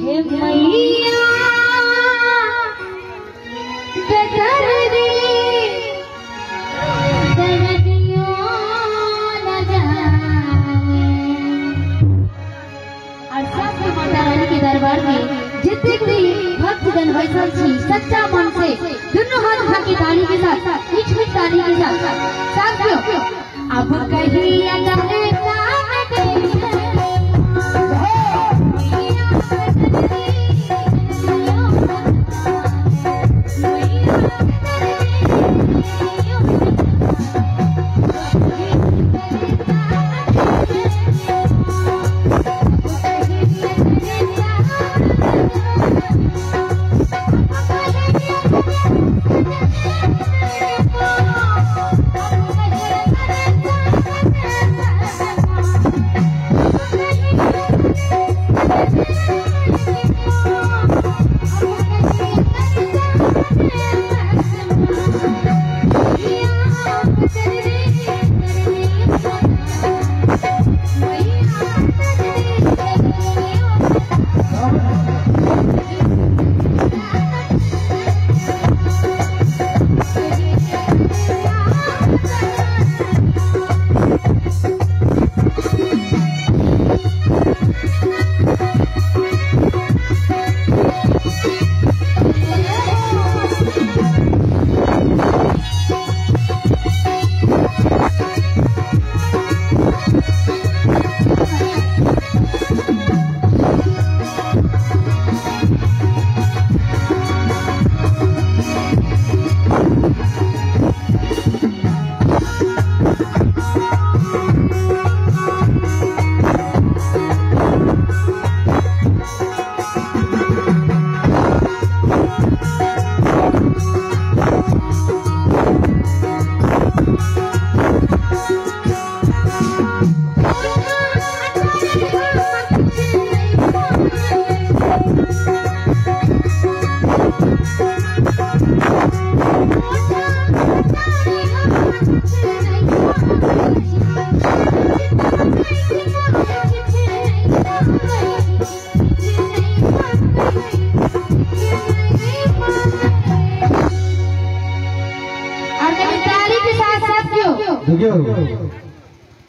हे मैया बेदर्दी दर्दियों न जावे। और सब माता रानी के दरबार में जितने भी भक्तगण बैठल छी सच्चा मन से दोनों हाथ उठा के ताली के साथ मीठ मीठ ताली के साथ साथ क्यों अब कहीं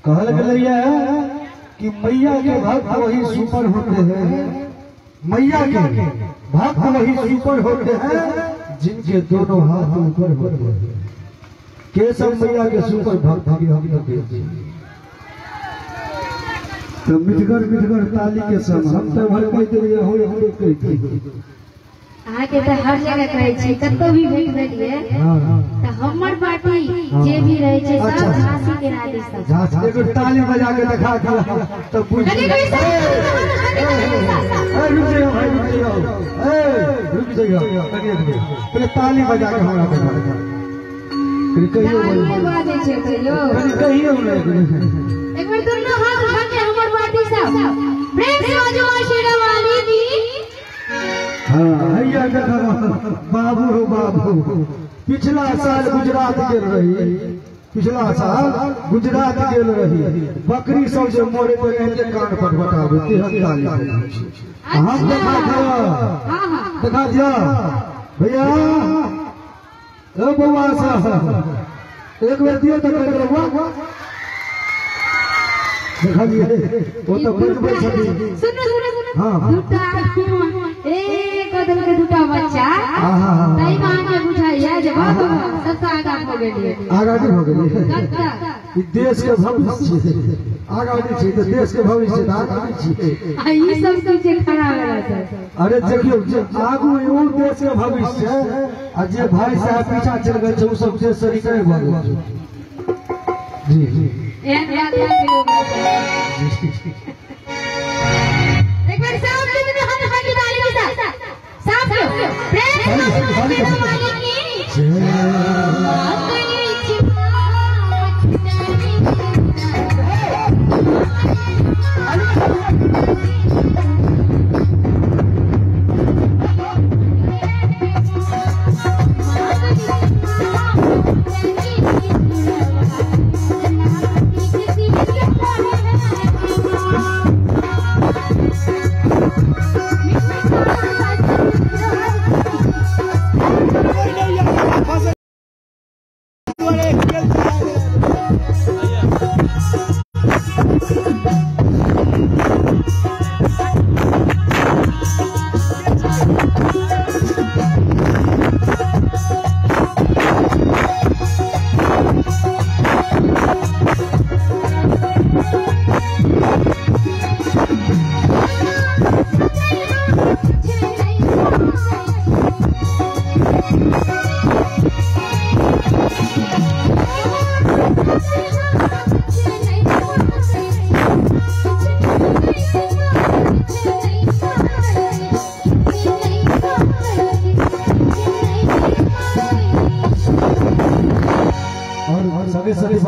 कहल गया है कि मैया के भक्त वही सुपर होते हैं, मैया के भक्त वही सुपर होते हैं जिनके दोनों हाथ ऊपर होते हैं। के सब मैया के सुपर भक्त हम लोग तो मिठगर मिठगर ताली के संग हम तो भर कह दिए हो हम कह दिए। अहाँके तऽ हर जगह कहै छी कतौ भी भेट भेलियै तऽ हमर पार्टी जे भी रहै छै सब झांसी के रानी सब। झांसी एगो ताली बजा के देखा दिया तब बुझ रुक जाइयो भाई, रुक जाइयो, ए रुक जाइयो, पहले ताली बजा के हमरा देखा कहियो बाजै छै कहियो कहियो एक बार दोनों हाथ उठा के हमर पार्टी सब प्रेम से बाजू शेरावाली दी। हाँ हैया बाबू हो बाबू, पिछला साल गुजरात गेल रही, पिछला साल गुजरात गेल रही, बकरी सब जे मोरे पर एते कान पर बताबे तेहन ताली हम देखा दिया, देखा दिया भैया ओ बउआ साहब एक बेर दियो तो कर बउआ देखा दिए वो तो बजबै छथिन। सुनो सुनो सुनो दूटा एक कदम के दूटा बच्चा तई मां के बुझाइया जे बाबा सबसे आगा हो गेलिए, आगा के हो गेलिए। ई देश के भविष्य छै, आगा नहि छै तऽ देश के भविष्य आगा नहि छै। आ ई सब चीज खड़ा भेला छै। अरे देखियौ जे आगू ओ देश के भविष्य छै आ जे भाई साहब पीछा चल गेल छै ओ सब देश से निकल भऽ गेल छै। जी जी एहन बात है। एक बार सब लोग हाथ उठा के ताली के साथ साफ प्रेम से वाली की जय।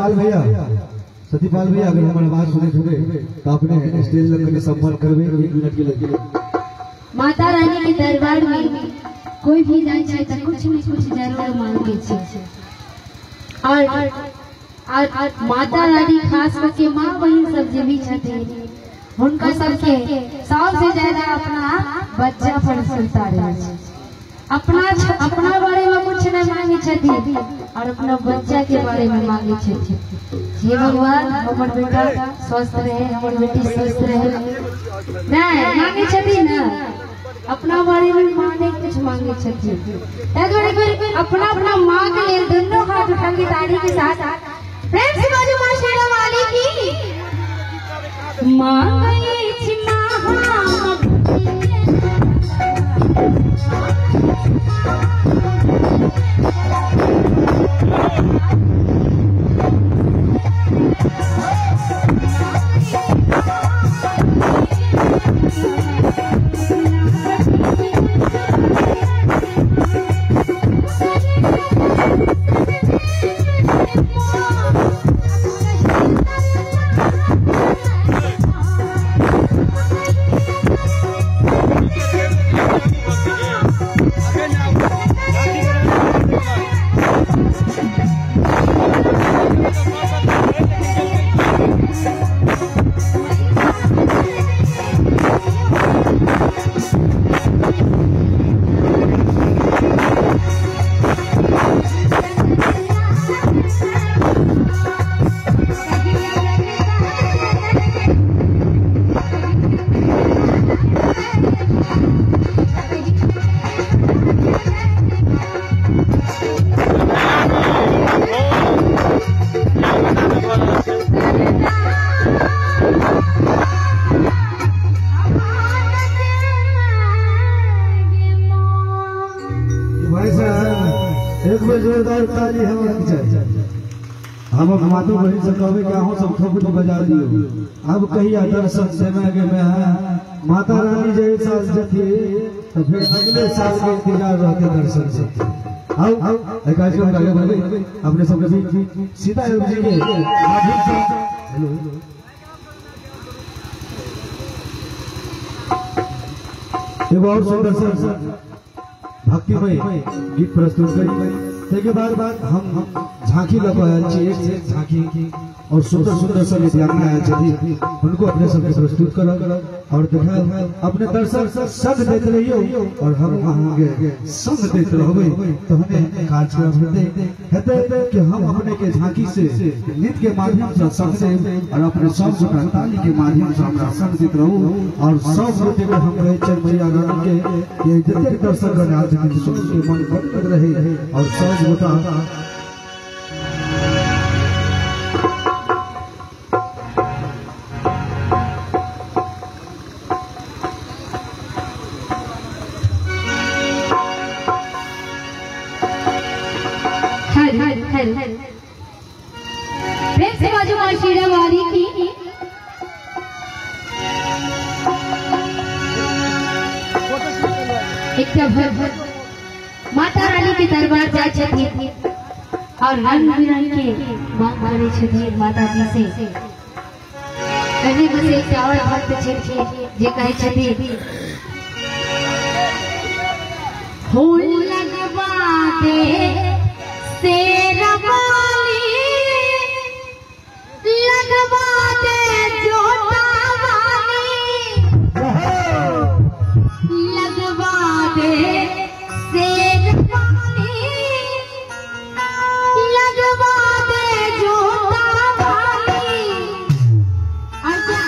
सतीपाल भैया, सतीपाल भैया अगर हमारे बात सुने थे तो अपने स्टेज लग के संपर्क करबे 1 मिनट के लिए। माता रानी के दरबार में कोई भी जाए छे तो कुछ न कुछ जरूर मांगे छे। और माता रानी खास करके माँ बहन सब जे भी छथिन हुनका सबके सबसे ज्यादा अपना बच्चा पर सुनता रहे छे। अपना बारे में कुछ नहीं मांगे छथिन और अपना बच्चा के बारे में मांगे छथिन। हे भगवान हमर बेटा स्वस्थ रहे, हमर बेटी स्वस्थ रहे, नहीं मांगे छथिन ना, अपना बारे में माँ नहीं कुछ मांगे छथिन। अपना अपना माँ के लिए दोनों हाथ उठा के ताली के साथ प्रेम से बाजू माँ शेरा वाली की मांगे छी माँ। एक बेर जोरदार ताली हम चाहिए। हम मातो बहन से कहबे कि अहूँ सब थोपड़ी बजा दियो। अब कहिया दर्शन देवे के में माता रानी जे साल जथी तो फिर अगले साल के इंतजार रहते दर्शन से। आओ एक कार्यक्रम आगे बढ़े अपने सब के सीता जी के माध्यम से। हेलो एगो और सुंदर सा भक्तिमय गीत प्रस्तुत करी। ताहिके बाद हम झांकी लऽ कऽ आयल छी, एक से एक झांकी और सुंदर सुंदर सब विद्यांगना आयल छथिन, हुनको अपने सबके प्रस्तुत करब और देखायब। अपने दर्शक संग दैत रहियौ और हम अहाँके संग दैत रहबै तहने कार्यक्रम हेतै कि हम अपने के झांकी से नृत्य के माध्यम से संग देब और अपने सब गोटा ताली के माध्यम से हमरा संग दैत रहू। और सब गोटे के हम कहै छियनि मैया रानी के जतेक दर्शकगण आयल छथिन सबके मन गदगद रहे और सब गोटा प्रेम से बाजू माँ शेरा वाली की। एकटा भक्त माता रानी के दरबार जाय छथिन और रंग बिरंग के मांग करै छथिन माता जी से। एही में से एकटा और भक्त छथिन जे कहै छथिन हो लगवा दे शेरा वाली, लगवा दे जोता वाली, लगवा दे शेर वाली, लगवा दे जोता वाली। और क्या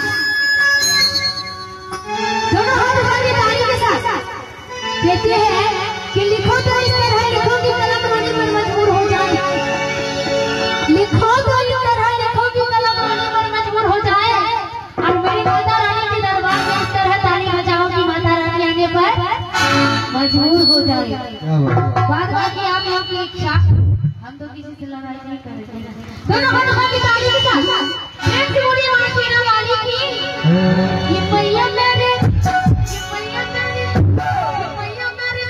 दोनों हाथ उठा के ताली के साथ कहते हैं कि लिखो तो इस तरह लिखो कि कलम रोने पर मजबूर हो जाए, लिखो तो इस तरह लिखो कि कलम रोने पर मजबूर हो जाए। और मेरी माता रानी के दरबार में इस तरह ताली बजाओ कि माता रानी आने पर मजबूर हो जाए। बात बाकी आप लोग की इच्छा, हम तो किसी से लड़ाई नहीं करते। दोनों हाथ उठा के ताली के साथ प्रेम से बोलिए मां शेरा वाली की। ये मैया मेरे, ये मैया मेरे, ये मैया मेरे।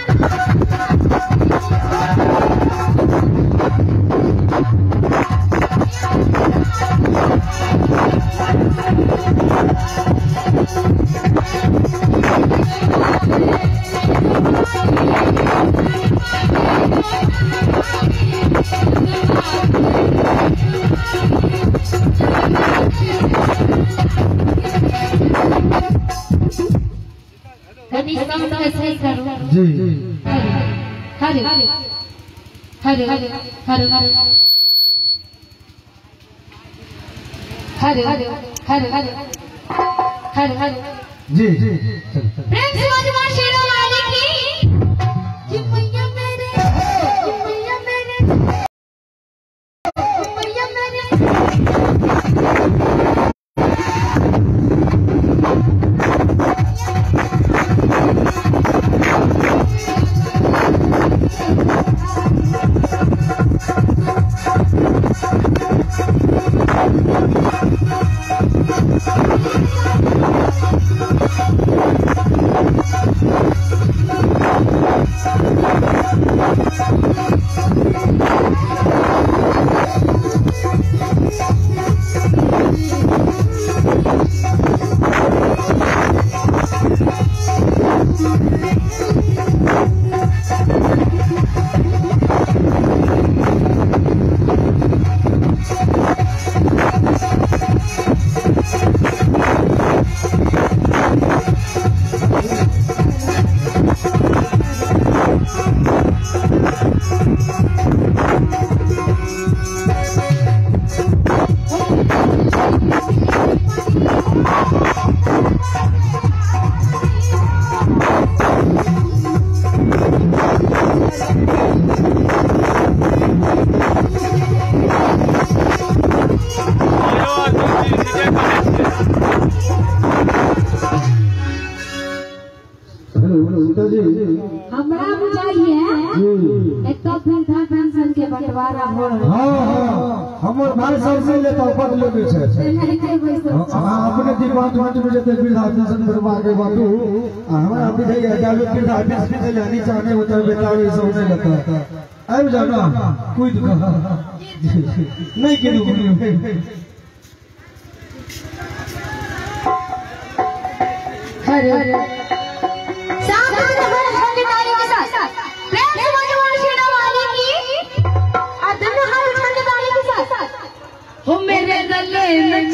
कनी साउंड के सही करू। जी हरे हरे हरे हरे हरे हरे हरे हरे हरे हरे जी जी चल चल। प्रेम से बाजू मां शेरों वाले की कि मैया मेरे, कि मैया मेरे, कि मैया मेरे। हमरा बुझाइए एक वृद्धा पेंशन के बंटवारा हो रहा। हाँ हाँ, हमर भाई सबसे लेता बद लेबे छै। हां अपने डिपार्टमेंट में जते वृद्धा पेंशन करवा के बाटू, हमरा बुझाइए जाबे वृद्धा पेंशन के लेनी चाहने होता बेटावे सब नहीं लेता। आबि जाओ ना कूद के नहीं केलू। हरे हो मेरे गले में